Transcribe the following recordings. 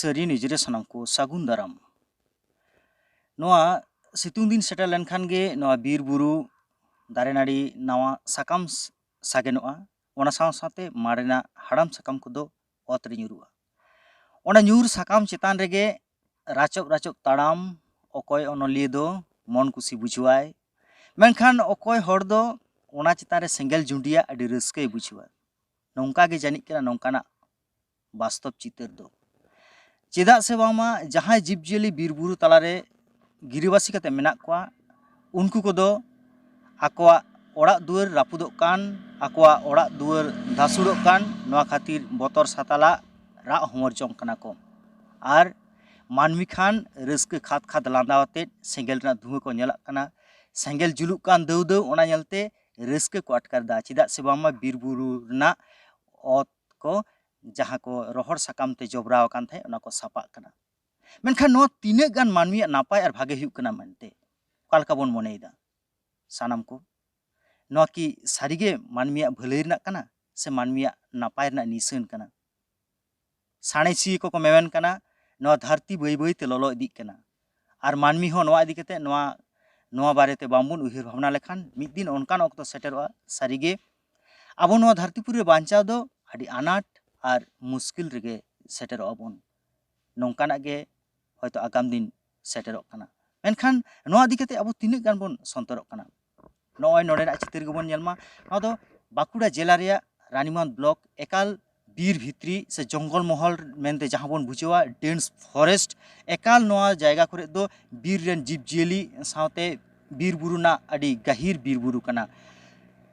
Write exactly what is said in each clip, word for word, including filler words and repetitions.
ᱥᱟᱹᱨᱤ ᱱᱤᱡᱮᱨᱮ ᱥᱟᱱᱟᱢ ᱠᱚ ᱥᱟᱹᱜᱩᱱ ᱫᱟᱨᱟᱢ᱾ ᱱᱚᱣᱟ ᱥᱤᱛᱩᱝ ᱫᱤᱱ ᱥᱮᱴᱮᱨ ᱞᱮᱱᱠᱷᱟᱱ ᱜᱮ ᱱᱚᱣᱟ ᱵᱤᱨ ᱵᱩᱨᱩ ᱫᱟᱨᱮ ᱱᱟᱹᱲᱤ ᱱᱟᱣᱟ ᱥᱟᱠᱟᱢ ᱥ-, ᱥᱟᱜᱮᱱᱚᱜᱼᱟ᱾ ᱚᱱᱟ ᱥᱟᱶ ᱥᱟᱶᱛᱮ ᱢᱟᱨᱮᱱᱟᱜ ᱦᱟᱲᱟᱢ ᱥᱟᱠᱟᱢ ᱠᱚᱫᱚ ᱚᱛ ᱨᱮ ᱧᱩᱨᱩᱜᱼᱟ᱾ ᱚᱱᱟ ᱧᱩᱨ ᱥᱟᱠᱟᱢ ᱪᱮᱛᱟᱱ ᱨᱮᱜᱮ ᱨᱟᱪᱚᱵ ᱨᱟᱪᱚᱵ ᱛᱟᱲᱟᱢ ᱚᱠᱚᱭ ᱚᱱᱚᱞᱤᱭᱟᱹ ᱫᱚ ᱢᱚᱱ ᱠᱩᱥᱤ ᱵᱩᱡᱷᱟᱹᱣᱟᱭ, ᱢᱮᱱᱠᱷᱟᱱ ᱚᱠᱚᱭ ᱦᱚᱲ ᱫᱚ ᱚᱱᱟ ᱪᱮᱛᱟᱱ ᱨᱮ ᱥᱮᱸᱜᱮᱞ ᱡᱩᱸᱰᱤᱭᱟ ᱟᱹᱰᱤ ᱨᱟᱹᱥᱠᱟᱹᱭ ᱵᱩᱡᱷᱟᱹᱣᱟ᱾ ᱱᱚᱝᱠᱟ ᱜᱮ ᱡᱟᱹᱱᱤᱡ ᱠᱟᱱᱟ ᱱᱚᱝᱠᱟᱱᱟᱜ ᱵᱟᱥᱛᱚᱵ ᱪᱤᱛᱟᱹᱨ ᱫᱚ᱾ ᱪᱮᱫᱟᱜ ᱥᱮ ᱵᱟᱝᱢᱟ ᱡᱟᱦᱟᱸᱭ ᱡᱤᱵᱽᱼᱡᱤᱭᱟᱹᱞᱤ ᱵᱤᱨ ᱵᱩᱨᱩ ᱛᱟᱞᱟᱨᱮ ᱜᱤᱨᱟᱹᱵᱟᱹᱥᱤ ᱠᱟᱛᱮ ᱢᱮᱱᱟᱜ ᱠᱚᱣᱟ, ᱩᱱᱠᱩ ᱠᱚᱫᱚ ᱟᱠᱚᱣᱟᱜ ᱚᱲᱟᱜ ᱫᱩᱣᱟᱹᱨ ᱨᱟᱹᱯᱩᱫᱚᱜ ᱠᱟᱱ, ᱟᱠᱚᱣᱟᱜ ᱚᱲᱟᱜ ᱫᱩᱣᱟᱹᱨ ᱫᱷᱟᱥᱩᱲᱚᱜ ᱠᱟᱱ, ᱱᱚᱣᱟ ᱠᱷᱟᱹᱛᱤᱨ ᱵᱚᱛᱚᱨ ᱥᱟᱛᱟᱞᱟᱜ ᱨᱟᱜ ᱦᱚᱢᱚᱨ ᱡᱚᱝ ᱠᱟᱱᱟ ᱠᱚ᱾ ᱟᱨ ᱢᱟᱹᱱᱢᱤ ᱠᱷᱟᱱ ᱨᱟᱹᱥᱠᱟᱹ ᱠᱷᱟᱫ ᱠᱷᱟᱫ ᱞᱟᱸᱫᱟ ᱟᱛᱮᱫ ᱥᱮᱸᱜᱮᱞ ᱨᱮᱱᱟᱜ ᱫᱷᱩᱶᱟᱹ ᱠᱚ ᱧᱮᱞᱚᱜ ᱠᱟᱱᱟ᱾ ᱥᱮᱸᱜᱮᱞ ᱡᱩᱞᱩᱜ ᱠᱟᱱ ᱫᱟᱹᱣ ᱫᱟᱹᱣ ᱚᱱᱟ ᱧᱮᱞᱛᱮ ᱨᱟᱹᱥᱠᱟᱹ ᱠᱚ ᱟᱴᱠᱟᱨ ᱮᱫᱟ᱾ ᱪᱮᱫᱟᱜ ᱥᱮ ᱵᱟᱝᱢᱟ ᱵᱤᱨ ᱵᱩᱨᱩ ᱨᱮᱱᱟᱜ ᱚᱛ ᱠᱚ ᱡᱟᱦᱟᱸ ᱠᱚ ᱨᱚᱦᱚᱲ ᱥᱟᱠᱟᱢ ᱛᱮ ᱡᱚᱵᱽᱨᱟ ᱟᱠᱟᱱ ᱛᱟᱦᱮᱸᱫ, ᱚᱱᱟ ᱠᱚ ᱥᱟᱯᱷᱟᱜ ᱠᱟᱱᱟ᱾ ᱢᱮᱱᱠᱷᱟᱱ ᱱᱚᱣᱟ ᱛᱤᱱᱟᱹᱜ ᱜᱟᱱ ᱢᱟᱹᱱᱢᱤᱭᱟᱜ ᱱᱟᱯᱟᱭ ᱟᱨ ᱵᱷᱟᱜᱮ ᱦᱩᱭᱩᱜ ᱠᱟᱱᱟ ᱢᱮᱱᱛᱮ ᱚᱠᱟ ᱞᱮᱠᱟ ᱵᱚᱱ ᱢᱚᱱᱮᱭᱮᱫᱟ ᱥᱟᱱᱟᱢ ᱠᱚ? ᱱᱚᱣᱟ ᱠᱤ ᱥᱟᱹᱨᱤᱜᱮ ᱢᱟᱹᱱᱢᱤᱭᱟᱜ ᱵᱷᱟᱹᱞᱟᱹᱭ ᱨᱮᱱᱟᱜ ᱠᱟᱱᱟ ᱥᱮ ᱢᱟᱹᱱᱢᱤᱭᱟᱜ ᱱᱟᱯᱟᱭ ᱨᱮᱱᱟᱜ ᱱᱤᱥᱟᱹᱱ ᱠᱟᱱᱟ? ᱥᱟᱬᱮᱥᱤᱭᱟᱹ ᱠᱚᱠᱚ ᱢᱮᱢᱮᱱ ᱠᱟᱱᱟ, ᱱᱚᱣᱟ ᱫᱷᱟᱹᱨᱛᱤ ᱵᱟᱹᱭ ᱵᱟᱹᱭ ᱛᱮ ᱞᱚᱞᱚ ᱤᱫᱤᱜ ᱠᱟᱱᱟ᱾ ᱟᱨ ᱢᱟᱹᱱᱢᱤ ᱦᱚᱸ ᱱᱚᱣᱟ ᱤᱫᱤ ᱠᱟᱛᱮ ᱱᱚᱣᱟ, ᱱᱚᱣᱟ ᱵᱟᱨᱮᱛᱮ ᱵᱟᱝᱵᱚᱱ ᱩᱭᱦᱟᱹᱨ ᱵᱷᱟᱵᱽᱱᱟ ᱞᱮᱠᱷᱟᱱ ᱢᱤᱫ ᱫᱤᱱ ᱚᱱᱠᱟᱱ ᱚᱠᱛᱚ ᱥᱮᱴᱮᱨᱚᱜᱼᱟ, ᱥᱟᱹᱨᱤᱜᱮ ᱟᱵᱚ ᱱᱚᱣᱟ ᱫᱷᱟᱹᱨᱛᱤᱯᱩᱨᱤ ᱨᱮ ᱵᱟᱧᱪᱟᱣ ᱫᱚ ᱟᱹᱰᱤ ᱟᱱᱟᱴ ᱟᱨ ᱢᱩᱥᱠᱤᱞ ᱨᱮᱜᱮ ᱥᱮᱴᱮᱨᱚᱜᱼᱟ ᱵᱚᱱ᱾ ᱱᱚᱝᱠᱟᱱᱟᱜ ᱜᱮ ᱦᱚᱭᱛᱳ ᱟᱜᱟᱢ ᱫᱤᱱ ᱥᱮᱴᱮᱨᱚᱜ ᱠᱟᱱᱟ᱾ ᱢᱮᱱᱠᱷᱟᱱ ᱱᱚᱣᱟ ᱤᱫᱤ ᱠᱟᱛᱮ ᱟᱵᱚ ᱛᱤᱱᱟᱹᱜ ᱜᱟᱱ ᱵᱚᱱ ᱥᱚᱱᱛᱚᱨᱚᱜ ᱠᱟᱱᱟ? ᱱᱚᱜᱼᱚᱭ ᱱᱚᱰᱮᱱᱟᱜ ᱪᱤᱛᱟᱹᱨ ᱜᱮᱵᱚᱱ ᱧᱮᱞ ᱢᱟ᱾ ᱱᱚᱣᱟ ᱫᱚ ᱵᱟᱸᱠᱩᱲᱟ ᱡᱮᱞᱟ ᱨᱮᱭᱟᱜ ᱨᱟᱱᱤᱢᱟᱸᱫᱽ ᱵᱞᱚᱠ ᱮᱠᱟᱞ ᱵᱤᱨ ᱵᱷᱤᱛᱨᱤ ᱥᱮ ᱡᱚᱝᱜᱚᱞ ᱢᱚᱦᱚᱞ ᱢᱮᱱᱛᱮ ᱡᱟᱦᱟᱸ ᱵᱚᱱ ᱵᱩᱡᱷᱟᱹᱣᱟ, ᱰᱮᱱᱥ ᱯᱷᱚᱨᱮᱥᱴ, ᱮᱠᱟᱞ ᱱᱚᱣᱟ ᱡᱟᱭᱜᱟ ᱠᱚᱨᱮ ᱫᱚ ᱵᱤᱨ ᱨᱮᱱ ᱡᱤᱵᱽᱼᱡᱤᱭᱟᱹᱞᱤ ᱥᱟᱶᱛᱮ ᱵᱤᱨ ᱵᱩᱨᱩ ᱨᱮᱱᱟᱜ ᱟᱹᱰᱤ ᱜᱟᱹᱦᱤᱨ ᱵᱤᱨ ᱵᱩᱨᱩ ᱠᱟᱱᱟ᱾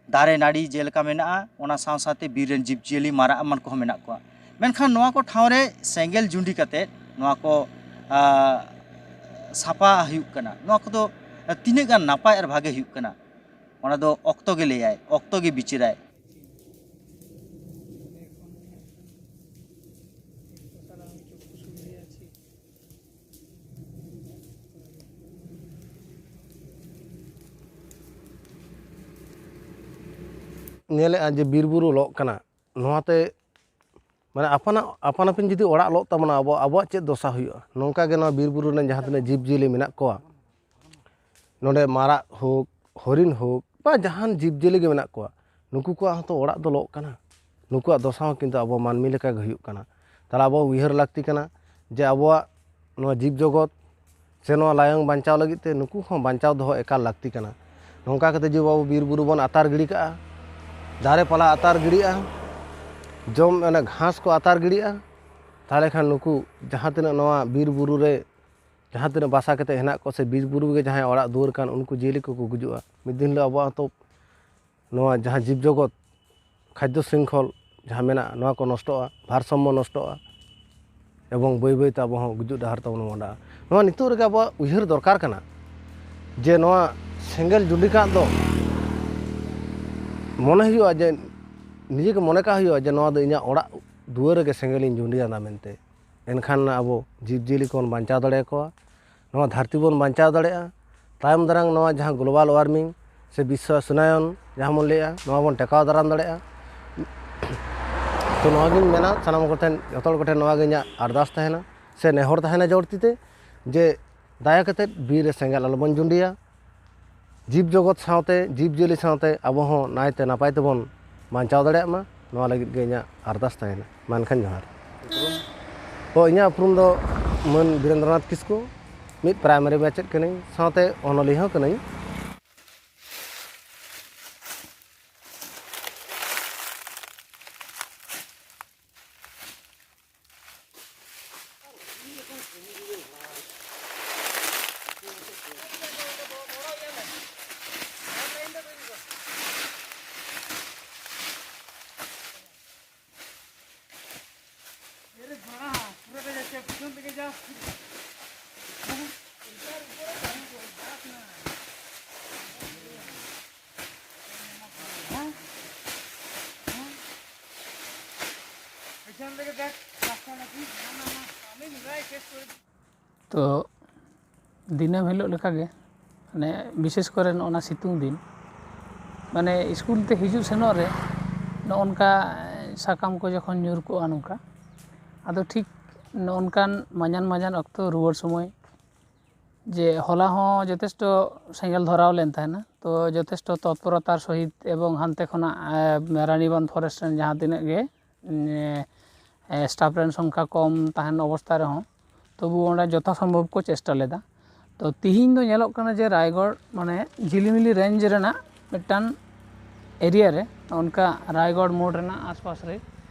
ᱫᱟᱨᱮ ᱱᱟᱹᱲᱤ ᱡᱮᱞᱮᱠᱟ ᱢᱮᱱᱟᱜᱼᱟ, ᱚᱱᱟ ᱥᱟᱶ ᱥᱟᱶᱛᱮ ᱵᱤᱨ ᱨᱮᱱ ᱡᱤᱵᱽᱼᱡᱤᱭᱟᱹᱞᱤ ᱢᱟᱨᱟᱜ ᱮᱢᱟᱱ ᱠᱚᱦᱚᱸ ᱢᱮᱱᱟᱜ ᱠᱚᱣᱟ᱾ ᱢᱮᱱᱠᱷᱟᱱ ᱱᱚᱣᱟ ᱠᱚ ᱴᱷᱟᱶ ᱨᱮ ᱥᱮᱸᱜᱮᱞ ᱡᱩᱸᱰᱤ ᱠᱟᱛᱮ ᱱᱚᱣᱟ ᱠᱚ, ᱟ, ᱥᱟᱯᱷᱟ ᱦᱩᱭᱩᱜ ᱠᱟᱱᱟ᱾ ᱱᱚᱣᱟ ᱠᱚᱫᱚ ᱛᱤᱱᱟᱹᱜ ᱜᱟᱱ ᱱᱟᱯᱟᱭ ᱟᱨ ᱵᱷᱟᱜᱮ ᱦᱩᱭᱩᱜ ᱠᱟᱱᱟ, ᱚᱱᱟ ᱫᱚ ᱚᱠᱛᱚ ᱜᱮ ᱞᱟᱹᱭᱟᱭ, ᱚᱠᱛᱚ ᱜᱮ ᱵᱤᱪᱟᱹᱨᱟᱭ᱾ ᱧᱮᱞᱮᱫᱼᱟ ᱡᱮ ᱵᱤᱨ ᱵᱩᱨᱩ ᱞᱚᱜ ᱠᱟᱱᱟ, ᱱᱚᱣᱟᱛᱮ ᱢᱟᱱᱮ ᱟᱯᱟᱱᱟᱜ ᱟᱯᱟᱱ ᱟᱹᱯᱤᱱ ᱡᱩᱫᱤ ᱚᱲᱟᱜ ᱞᱚᱜ ᱛᱟᱵᱚᱱᱟ, ᱟᱵᱚ ᱟᱵᱚᱣᱟᱜ ᱪᱮᱫ ᱫᱚᱥᱟ ᱦᱩᱭᱩᱜᱼᱟ? ᱱᱚᱝᱠᱟ ᱜᱮ ᱱᱚᱣᱟ ᱵᱤᱨ ᱵᱩᱨᱩ ᱨᱮᱱ ᱡᱟᱦᱟᱸ ᱛᱤᱱᱟᱹᱜ ᱡᱤᱵᱽ ᱡᱤᱭᱟᱹᱞᱤ ᱢᱮᱱᱟᱜ ᱠᱚᱣᱟ, ᱱᱚᱰᱮ ᱢᱟᱨᱟᱜ ᱦᱳᱠ, ᱦᱚᱨᱤᱱ ᱦᱳᱠ, ᱵᱟ ᱡᱟᱦᱟᱱ ᱡᱤᱵᱽ ᱡᱤᱭᱟᱹᱞᱤ ᱜᱮ ᱢᱮᱱᱟᱜ ᱠᱚᱣᱟ, ᱱᱩᱠᱩ ᱠᱚᱣᱟᱜ ᱦᱚᱸᱛᱚ ᱚᱲᱟᱜ ᱫᱚ ᱞᱚᱜ ᱠᱟᱱᱟ᱾ ᱱᱩᱠᱩᱣᱟᱜ ᱫᱚᱥᱟ ᱦᱚᱸ ᱠᱤᱱᱛᱩ ᱟᱵᱚ ᱢᱟᱹᱱᱢᱤ ᱞᱮᱠᱟ ᱜᱮ ᱦᱩᱭᱩᱜ ᱠᱟᱱᱟ᱾ ᱛᱟᱦᱚᱞᱮ ᱟᱵᱚ ᱩᱭᱦᱟᱹᱨ ᱞᱟᱹᱠᱛᱤ ᱠᱟᱱᱟ ᱡᱮ ᱟᱵᱚᱣᱟᱜ ᱱᱚᱣᱟ ᱡᱤᱵᱽ ᱡᱚᱜᱚᱛ ᱥᱮ ᱱᱚᱣᱟ ᱞᱟᱭᱚᱝ ᱵᱟᱧᱪᱟᱣ ᱞᱟᱹᱜᱤᱫ ᱛᱮ ᱱᱩᱠᱩ ᱦᱚᱸ ᱵᱟᱧᱪᱟᱣ ᱫᱚᱦᱚ ᱮᱠᱟᱞ ᱞᱟᱹᱠᱛᱤ ᱠᱟᱱᱟ᱾ ᱱᱚᱝᱠᱟ ᱠᱟᱛᱮ ᱡᱩᱫᱤ ᱟᱵᱚ ᱵᱤᱨ ᱵᱩᱨᱩ ᱵᱚᱱ ᱟᱛᱟᱨ ᱜᱤᱰᱤ ᱠᱟᱜᱼᱟ, ᱫᱟᱨᱮ ᱯᱟᱞᱟ ᱟᱛᱟᱨ ᱜᱤᱰᱤᱜᱼᱟ, ᱡᱚᱢ, ᱚᱱᱟ ᱜᱷᱟᱥ ᱠᱚ ᱟᱛᱟᱨ ᱜᱤᱰᱤᱜᱼᱟ, ᱛᱟᱦᱚᱞᱮ ᱠᱷᱟᱱ ᱱᱩᱠᱩ ᱡᱟᱦᱟᱸ ᱛᱤᱱᱟᱹᱜ ᱱᱚᱣᱟ ᱵᱤᱨ ᱵᱩᱨᱩ ᱨᱮ ᱡᱟᱦᱟᱸ ᱛᱤᱱᱟᱹᱜ ᱵᱟᱥᱟ ᱠᱟᱛᱮ ᱦᱮᱱᱟᱜ ᱠᱚ ᱥᱮ ᱵᱤᱨ ᱵᱩᱨᱩ ᱜᱮ ᱡᱟᱦᱟᱸᱭ ᱚᱲᱟᱜ ᱫᱩᱣᱟᱹᱨ ᱠᱟᱱ, ᱩᱱᱠᱩ ᱡᱤᱭᱟᱹᱞᱤ ᱠᱚᱠᱚ ᱜᱩᱡᱩᱜᱼᱟ᱾ ᱢᱤᱫ ᱫᱤᱱ ᱦᱤᱞᱳᱜ ᱟᱵᱚᱣᱟᱜ ᱦᱚᱸᱛᱚ ᱱᱚᱣᱟ ᱡᱟᱦᱟᱸ ᱡᱤᱵᱽ ᱡᱚᱜᱚᱛ, ᱠᱷᱟᱫᱽᱫᱚ ᱥᱨᱤᱝᱠᱷᱚᱞ ᱡᱟᱦᱟᱸ ᱢᱮᱱᱟᱜᱼᱟ, ᱱᱚᱣᱟ ᱠᱚ ᱱᱚᱥᱴᱚᱜᱼᱟ, ᱵᱷᱟᱨᱥᱟᱢᱢᱚ ᱱᱚᱥᱴᱚᱜᱼᱟ, ᱮᱵᱚᱝ ᱵᱟᱹᱭ ᱵᱟᱹᱭ ᱛᱮ ᱟᱵᱚ ᱦᱚᱸ ᱜᱩᱡᱩᱜ ᱰᱟᱦᱟᱨ ᱛᱟᱵᱚᱱ ᱢᱚᱦᱰᱟᱜᱼᱟ᱾ ᱱᱚᱣᱟ ᱱᱤᱛᱚᱜ ᱨᱮᱜᱮ ᱟᱵᱚᱣᱟᱜ ᱩᱭᱦᱟᱹᱨ ᱫᱚᱨᱠᱟᱨ ᱠᱟᱱᱟ ᱡᱮ ᱱᱚᱣᱟ ᱥᱮᱸᱜᱮᱞ ᱡᱩᱸᱰᱤ ᱠᱟᱜ ᱫᱚ ᱢᱚᱱᱮ ᱦᱩᱭᱩᱜᱼᱟ ᱡᱮ, ᱱᱤᱡᱮ ᱜᱮ ᱢᱚᱱᱮ ᱠᱟᱜ ᱦᱩᱭᱩᱜᱼᱟ ᱡᱮ ᱱᱚᱣᱟ ᱫᱚ ᱤᱧᱟᱹᱜ ᱚᱲᱟᱜ ᱫᱩᱣᱟᱹᱨ ᱨᱮᱜᱮ ᱥᱮᱸᱜᱮᱞᱤᱧ ᱡᱩᱸᱰᱤᱭᱟᱫᱟ ᱢᱮᱱᱛᱮ᱾ ᱮᱱᱠᱷᱟᱱ ᱟᱵᱚ ᱡᱤᱵᱽᱼᱡᱤᱭᱟᱹᱞᱤ ᱠᱚᱵᱚᱱ ᱵᱟᱧᱪᱟᱣ ᱫᱟᱲᱮᱭᱟᱠᱚᱣᱟ, ᱱᱚᱣᱟ ᱫᱷᱟᱹᱨᱛᱤ ᱵᱚᱱ ᱵᱟᱧᱪᱟᱣ ᱫᱟᱲᱮᱭᱟᱜᱼᱟ᱾ ᱛᱟᱭᱚᱢ ᱫᱟᱨᱟᱢ ᱱᱚᱣᱟ ᱡᱟᱦᱟᱸ global warming ᱥᱮ ᱵᱤᱥᱥᱚ ᱩᱥᱱᱟᱭᱚᱱ ᱡᱟᱦᱟᱸ ᱵᱚᱱ ᱞᱟᱹᱭᱮᱜᱼᱟ, ᱱᱚᱣᱟ ᱵᱚᱱ ᱴᱮᱠᱟᱣ ᱫᱟᱨᱟᱢ ᱫᱟᱲᱮᱭᱟᱜᱼᱟ᱾ ᱛᱚ ᱱᱚᱣᱟᱜᱤᱧ ᱢᱮᱱᱟ ᱥᱟᱱᱟᱢ ᱠᱚᱴᱷᱮᱱ, ᱡᱚᱛᱚ ᱦᱚᱲ ᱠᱚᱴᱷᱮᱱ ᱱᱚᱣᱟᱜᱮ ᱤᱧᱟᱹᱜ ᱟᱨᱫᱟᱥ ᱛᱟᱦᱮᱱᱟ ᱥᱮ ᱱᱮᱦᱚᱨ ᱛᱟᱦᱮᱱᱟ ᱡᱳᱨ ᱛᱤᱛᱮ, ᱡᱮ ᱫᱟᱭᱟ ᱠᱟᱛᱮᱫ ᱵᱤᱨ ᱨᱮ ᱥᱮᱸᱜᱮᱞ ᱟᱞᱚᱵᱚᱱ ᱡᱩᱸᱰᱤᱭᱟ᱾ ᱡᱤᱵᱽ ᱡᱚᱜᱚᱛ ᱥᱟᱶᱛᱮ, ᱡᱤᱵᱽ ᱡᱤᱭᱟᱹᱞᱤ ᱥᱟᱶᱛᱮ ᱟᱵᱚ ᱦᱚᱸ ᱱᱟᱭᱛᱮ ᱱᱟᱯᱟᱭ ᱛᱮᱵᱚᱱ ᱵᱟᱧᱪᱟᱣ ᱫᱟᱲᱮᱭᱟᱜ ᱢᱟ, ᱱᱚᱣᱟ ᱞᱟᱹᱜᱤᱫ ᱜᱮ ᱤᱧᱟᱹᱜ ᱟᱨᱫᱟᱥ ᱛᱟᱦᱮᱱᱟ᱾ ᱢᱟ ᱮᱱᱠᱷᱟᱱ ᱡᱚᱦᱟᱨ᱾ ᱛᱚ ᱤᱧᱟᱹᱜ ᱩᱯᱨᱩᱢ ᱫᱚ ᱢᱟᱹᱱ ᱵᱤᱨᱮᱱᱫᱨᱚᱱᱟᱛᱷ ᱠᱤᱥᱠᱩ, ᱢᱤᱫ primary ᱢᱟᱪᱮᱫ ᱠᱟᱹᱱᱟᱹᱧ, ᱥᱟᱶᱛᱮ ᱚᱱᱚᱞᱤᱭᱟᱹ ᱦᱚᱸ ᱠᱟᱹᱱᱟᱹᱧ᱾ ᱛᱚ ᱫᱤᱱᱟᱹᱢ ᱦᱤᱞᱳᱜ ᱞᱮᱠᱟᱜᱮ, ᱢᱟᱱᱮ ᱵᱤᱥᱮᱥ ᱠᱚᱨᱮ ᱱᱚᱜᱼᱚ ᱱᱟ ᱥᱤᱛᱩᱝ ᱫᱤᱱ, ᱢᱟᱱᱮ ᱥᱠᱩᱞ ᱛᱮ ᱦᱤᱡᱩᱜ ᱥᱮᱱᱚᱜ ᱨᱮ ᱱᱚᱜᱼᱚ ᱱᱚᱝᱠᱟ ᱥᱟᱠᱟᱢ ᱠᱚ ᱡᱚᱠᱷᱚᱱ ᱧᱩᱨ ᱠᱚᱜᱼᱟ ᱱᱚᱝᱠᱟ, ᱟᱫᱚ ᱴᱷᱤᱠ ᱱᱚᱜᱼᱚ ᱱᱚᱝᱠᱟᱱ ᱢᱟᱸᱡᱟᱱ ᱢᱟᱸᱡᱟᱱ ᱚᱠᱛᱚ ᱨᱩᱣᱟᱹᱲ ᱥᱚᱢᱚᱭ, ᱡᱮ ᱦᱚᱞᱟ ᱦᱚᱸ ᱡᱚᱛᱷᱮᱥᱴᱚ ᱥᱮᱸᱜᱮᱞ ᱫᱷᱚᱨᱟᱣ ᱞᱮᱱ ᱛᱟᱦᱮᱱᱟ, ᱛᱚ ᱡᱚᱛᱷᱮᱥᱴᱚ ᱛᱚᱛᱯᱚᱨᱚᱛᱟᱨ ᱥᱚᱦᱤᱛ ᱮᱵᱚᱝ ᱦᱟᱱᱛᱮ ᱠᱷᱚᱱᱟᱜ ᱨᱟᱱᱤᱵᱟᱸᱫᱷ ᱯᱷᱚᱨᱮᱥᱴ ᱨᱮᱱ ᱡᱟᱦᱟᱸ ᱛᱤᱱᱟᱹᱜ ᱜᱮ ᱥᱴᱟᱯ ᱨᱮᱱ ᱥᱚᱝᱠᱷᱟ ᱠᱚᱢ ᱛᱟᱦᱮᱱ ᱚᱵᱚᱥᱛᱟ ᱨᱮᱦᱚᱸ, ᱛᱚᱵᱩ ᱚᱸᱰᱮ ᱡᱚᱛᱷᱟᱥᱚᱢᱵᱷᱚᱵ ᱠᱚ ᱪᱮᱥᱴᱟ ᱞᱮᱫᱟ᱾ ᱛᱚ ᱛᱤᱦᱤᱧ ᱫᱚ ᱧᱮᱞᱚᱜ ᱠᱟᱱᱟ ᱡᱮ ᱨᱟᱭᱜᱚᱲ ᱢᱟᱱᱮ ᱡᱷᱤᱞᱤᱢᱤᱞᱤ ᱨᱮᱧᱡᱽ ᱨᱮᱱᱟᱜ ᱢᱤᱫᱴᱟᱝ ᱮᱨᱤᱭᱟ ᱨᱮ, ᱚᱱᱠᱟ ᱨᱟᱭᱜᱚᱲ ᱢᱳᱲ ᱨᱮᱱᱟᱜ ᱟᱥᱯᱟᱥ ᱨᱮ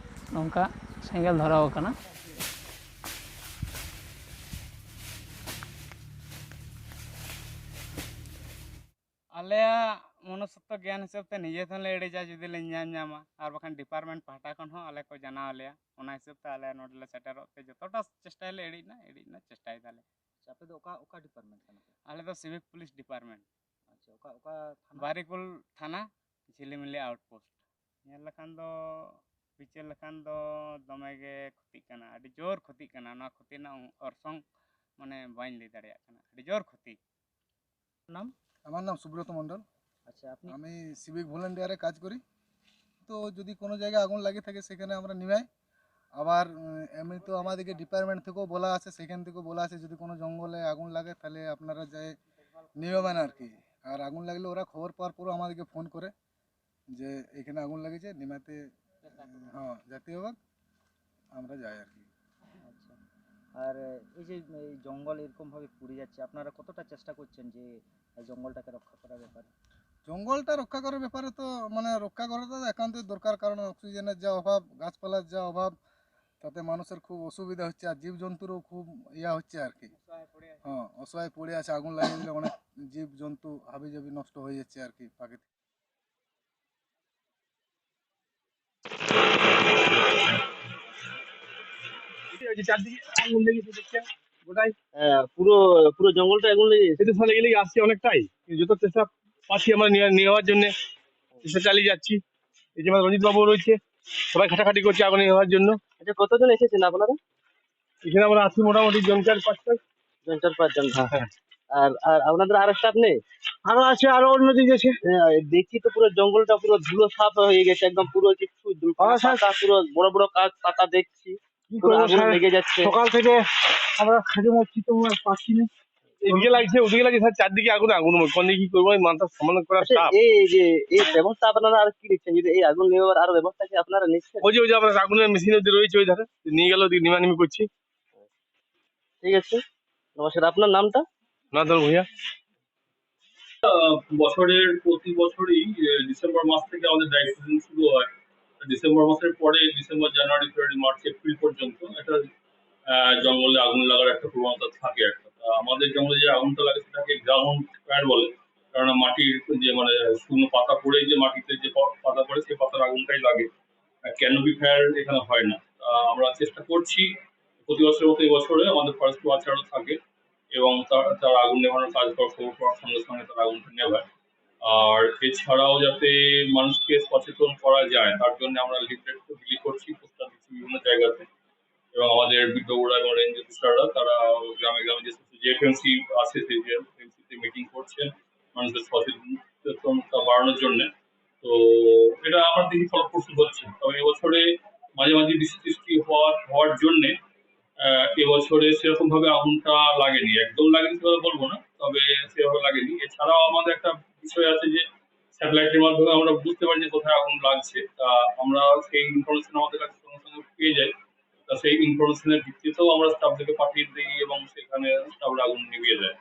ᱱᱚᱝᱠᱟ ᱥᱮᱸᱜᱮᱞ ᱫᱷᱚᱨᱟᱣ ᱟᱠᱟᱱᱟ᱾ ᱟᱞᱮᱭᱟᱜ ᱢᱚᱱᱩᱥᱥᱚᱛᱛᱚ ᱜᱮᱭᱟᱱ ᱦᱤᱥᱟᱹᱵ ᱛᱮ ᱱᱤᱡᱮ ᱛᱮᱦᱚᱸ ᱞᱮ ᱮᱲᱮᱡᱟ ᱡᱩᱫᱤ ᱞᱮ ᱧᱟᱢ ᱧᱟᱢᱟ, ᱟᱨ ᱵᱟᱠᱷᱟᱱ ᱰᱤᱯᱟᱨᱴᱢᱮᱱᱴ ᱯᱟᱦᱴᱟ ᱠᱷᱚᱱ ᱦᱚᱸ ᱟᱞᱮ ᱠᱚ ᱡᱟᱱᱟᱣ ᱟᱞᱮᱭᱟ᱾ ᱚᱱᱟ ᱦᱤᱥᱟᱹᱵ ᱛᱮ ᱟᱞᱮ ᱱᱚᱰᱮ ᱞᱮ ᱥᱮᱴᱮᱨᱚᱜ ᱛᱮ ᱡᱚᱛᱚᱴᱟ ᱪᱮᱥᱴᱟᱭᱟᱞᱮ ᱮᱲᱮᱡ ᱨᱮᱱᱟᱜ, ᱮᱲᱮᱡ ᱨᱮᱱᱟᱜ ᱪᱮᱥᱴᱟᱭ ᱫᱟᱞᱮ᱾ ᱟᱪᱪᱷᱟ, ᱟᱯᱮ ᱫᱚ ᱚᱠᱟ ᱚᱠᱟ ᱰᱤᱯᱟᱨᱴᱢᱮᱱᱴ ᱠᱟᱱᱟ ᱯᱮ? ᱟᱞᱮ ᱫᱚ ᱥᱤᱵᱷᱤᱠ ᱯᱩᱞᱤᱥ ᱰᱤᱯᱟᱨᱴᱢᱮᱱᱴ, ᱟᱪᱪᱷᱟ, ᱚᱠᱟ ᱚᱠᱟ ᱛᱷᱟᱱᱟ? ᱵᱟᱨᱤᱠᱩᱞ ᱛᱷᱟᱱᱟ, ᱡᱷᱤᱞᱤᱢᱤᱞᱤ ᱟᱣᱩᱴᱯᱳᱥᱴ᱾ ᱧᱮᱞ ᱞᱮᱠᱷᱟᱱ ᱫᱚ ᱵᱤᱪᱟᱹᱨ ᱞᱮᱠᱷᱟᱱ ᱫᱚ ᱫᱚᱢᱮ ᱜᱮ ᱠᱷᱚᱛᱤᱜ ᱠᱟᱱᱟ, ᱟᱹᱰᱤ ᱡᱳᱨ ᱠᱷᱚᱛᱤᱜ ᱠᱟᱱᱟ᱾ ᱱᱚᱣᱟ ᱠᱷᱚᱛᱤ ᱨᱮᱱᱟᱜ ᱚᱨᱥᱚᱝ ᱢᱟᱱᱮ ᱵᱟᱹᱧ ᱞᱟᱹᱭ ᱫᱟᱲᱮᱭᱟᱜ ᱠᱟᱱᱟ, ᱟᱹᱰᱤ ᱡᱳᱨ ᱠᱷᱚᱛᱤ᱾ ᱱᱟᱢ? আমার নাম সুব্রত মণ্ডল। আচ্ছা, আপনি আমি সিভিক ভলেন্টিয়ারে কাজ করি। তো যদি কোনো জায়গায় আগুন লাগে থাকে সেখানে আমরা নিভাই। আবার উম, এমনি তো আমাদেরকে ডিপার্টমেন্ট থেকেও বলা আছে, সেখান থেকেও বলা আছে যদি কোনো জঙ্গলে আগুন লাগে তাহলে আপনারা যায় নিভাবেন আর কি। আর আগুন লাগলে ওরা খবর পাওয়ার পরও আমাদেরকে ফোন করে যে এখানে আগুন লেগেছে, নিমাতে হ্যাঁ যেতে হবে, আমরা যাই আর কি। আচ্ছা, আর এই যে এই জঙ্গল এরকম ভাবে পুড়ে যাচ্ছে, আপনারা কতটা চেষ্টা করছেন যে এই জঙ্গলটাকে রক্ষা করার ব্যাপারে? জঙ্গলটা রক্ষা করার ব্যাপারে তো মানে রক্ষা করা তো একান্তই দরকার, কারণ অক্সিজেনের যা অভাব, গাছপালার যা অভাব, তাতে মানুষের খুব অসুবিধা হচ্ছে, আর জীবজন্তুরও খুব ইয়া হচ্ছে আর কি। হ্যাঁ, অসহায় পড়ে আছে, আগুন লাগিয়ে দিলে অনেক জীবজন্তু হাবিজাবি নষ্ট হয়ে যাচ্ছে আর কি প্রাকৃতিক। এই যে চারদিকে আগুন লেগেছে দেখছেন, গোটাই। হ্যাঁ, পুরো পুরো জঙ্গলটা আগুন লেগে গেছে। এই তো সব লেগে লেগে আসছে অনেকটাই, কিন্তু যত চেষ্টা পাচ্ছি আমরা নিয়ে নেওয়ার জন্য চেষ্টা চালিয়ে যাচ্ছি। এই যে আমার রঞ্জিত বাবু রয়েছে, সবাই খাটাখাটি করছে আগুন নেওয়ার জন্য। আচ্ছা, কতজন এসেছেন আপনারা? এখানে আমরা আছি মোটামুটি জন চার পাঁচজন। জন চার পাঁচজন। হ্যাঁ, হ্যাঁ। আর আর আপনাদের আরো স্টাফ নেই? আরো আছে, আরো অন্য দিক আছে। হ্যাঁ, দেখছি তো পুরো জঙ্গলটা পুরো ধুলো সাফ হয়ে গেছে, একদম পুরো কিছু পাতা, পুরো বড় বড় কাঠ পাতা দেখছি। কি পুরো করবো আগুন স্যার? লেগে যাচ্ছে। সকাল থেকে আমরা খালি মরছি, তো আর পাচ্ছি না। এদিকে লাগছে, ওদিকে লাগছে, স্যার, চারদিকে আগুন, আগুন। কোন দিকে কি করবো, এই মাথা সামলানো করা আচ্ছা, টাফ। এই যে এই ব্যবস্থা আপনারা আর কি নিচ্ছেন? যদি এই আগুন নেভাবার আরো ব্যবস্থা কি আপনারা নিচ্ছেন? ওই যে, ওই যে আপনার আগুনের মেশিন ওই যে রয়েছে ওই ধারে, নিয়ে গেল, ওদিকে নিমানিমি করছি। ঠিক আছে, নমস্কার। আপনার নামটা? নাথন ভূঁইয়া। আহ, বছরের প্রতি বছরই, আহ, ডিসেম্বর মাস থেকে আমাদের ড্রাই সিজন শুরু হয়। ডিসেম্বর মাসের পরে ডিসেম্বর, জানুয়ারি, ফেব্রুয়ারি, মার্চ, এপ্রিল পর্যন্ত একটা, আহ, জঙ্গলে আগুন লাগার একটা প্রবণতা থাকে একটা। তা আমাদের জঙ্গলে যে আগুনটা লাগে সেটাকে গ্রাউন্ড ফায়ার বলে, কারণ মাটির যে, মানে, শুকনো পাতা পড়ে যে মাটিতে যে পা-, পাতা পড়ে, সেই পাতার আগুনটাই লাগে। ক্যানোপি ফায়ার এখানে হয় না। আহ, আমরা চেষ্টা করছি প্রতি বছরের মতো এই বছরে আমাদের ফরেস্ট ওয়াচারও থাকে এবং তার, তার আগুন নেভানোর কাজ করার খবর পাওয়ার সঙ্গে সঙ্গে তার আগুনটা নেভায়। আর এছাড়াও যাতে মানুষকে সচেতন করা যায়, তার জন্য আমরা লিফলেট বিলি করছি, পোস্টার দিচ্ছি বিভিন্ন জায়গাতে। এবং আমাদের বিদ্যালয় এবং রেঞ্জ অফিসাররা তারা গ্রামে গ্রামে যে সমস্ত জিএফএমসি আছে, সেই জিএফএমসিতে মিটিং করছেন মানুষের সচেতনতা বাড়ানোর জন্য। তো এটা আমার দেখি ফলপ্রসূ হচ্ছে। তবে এবছরে মাঝে মাঝে বৃষ্টি টিষ্টি হওয়ার, হওয়ার জন্যে, আহ, এবছরে সেরকম ভাবে আগুনটা লাগেনি, একদম লাগেনি সেভাবে বলবো না, তবে সেভাবে লাগেনি। এছাড়াও আমাদের একটা বিষয় আছে যে স্যাটেলাইটের মাধ্যমে আমরা বুঝতে পারি যে কোথায় আগুন লাগছে। তা আমরা সেই ইনফরমেশন আমাদের কাছে সঙ্গে সঙ্গে পেয়ে যাই। তা সেই ইনফরমেশনের ভিত্তিতেও আমরা স্টাফদেরকে পাঠিয়ে দিই এবং সেখানে স্টাফরা আগুন নিভিয়ে দেয়।